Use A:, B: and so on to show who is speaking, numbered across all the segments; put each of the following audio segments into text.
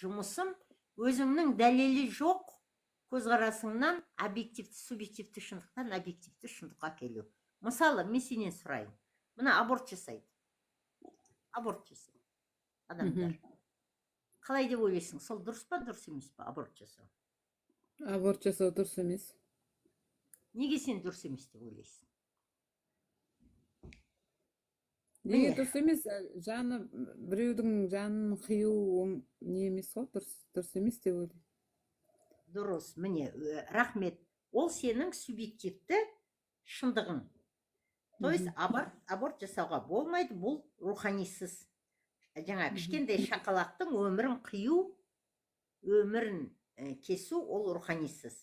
A: Жұмысым өзіңнің дәлелі жоқ көзқарасыңнан объективті, субъективті шындықтан объективті шындыққа келу. Мысалы, мен сенен сұрайын: мына аборт жасайды, аборт жасайды адамдар. Қалай деп ойлайсың, сол дұрыс па, дұрыс емес па аборт жасау?
B: Аборт жасау дұрыс емес.
A: Неге сен дұрыс емес деп ойлайсың?
B: Неге
A: Міне.
B: дұрыс емес? Жаны, біреудің жанын қию не емес қой, дұрыс емес деп ойлаймын.
A: Дұрыс, міне, рахмет. Ол сенің субъективті шындығың, то есть аборт жасауға болмайды, бұл руханисыз, жаңа кішкентай шақалақтың өмірін қию, өмірін кесу, ол руханисыз.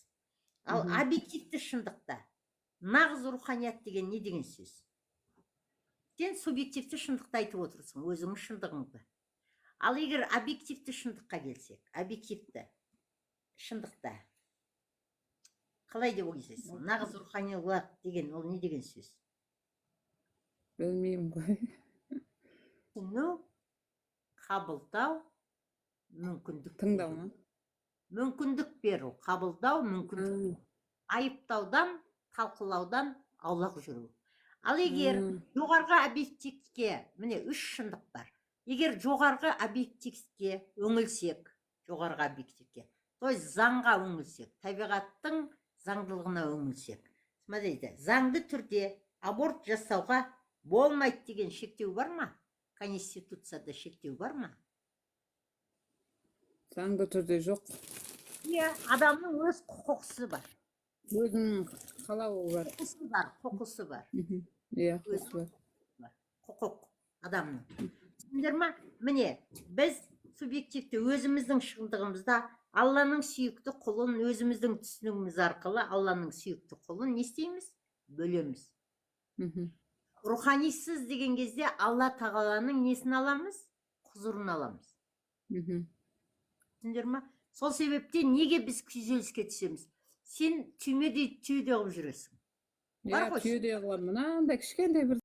A: Ал объективті шындықта нағыз руханият деген не деген сөз? Сен субъективті шындықты айтып отырсың, өзіңнің шындығыңды. Ал егер объективті шындыққа келсек, объективті шындықта қалай деп ойлайсың, нағыз руханилық деген ол не деген сөз?
B: Білмеймін ғой.
A: Түсіну, қабылдау, мүмкіндік
B: Тыңдау
A: беру.
B: ма?
A: Мүмкіндік беру, қабылдау, мүмкіндік, айыптаудан, талқылаудан аулақ жүру. Ал егер жоғарғы объективке, міне, үш шындық бар, егер жоғарғы объективке үңілсек, жоғарғы объективке, то есть заңға үңілсек, табиғаттың заңдылығына үңілсек, смотрите, заңды түрде аборт жасауға болмайды деген шектеу бар ма? Конституцияда шектеу бар ма?
B: Заңды түрде жоқ.
A: Иә, адамның өз құқысы бар.
B: Өзінің қалауы бар.
A: Құқысы бар, құқысы бар.
B: Иә,
A: Өз
B: құқысы бар.
A: Құқық адамның, түсіндіңдер ма? Міне, біз субъективті өзіміздің шындығымызда Алланың сүйікті құлын өзіміздің түсінігіміз арқылы Алланың сүйікті құлын не істейміз? Бөлеміз. Руханисыз деген кезде Алла тағаланың несін аламыз? Құзырын аламыз. Түсіндіңдер ма? Сол себептен неге біз күйзеліске түсеміз? Сен түймедей түйеде қылып жүресің бар
B: Иә.
A: ғой.
B: Түйедей қыламын, мынандай кішкентай бір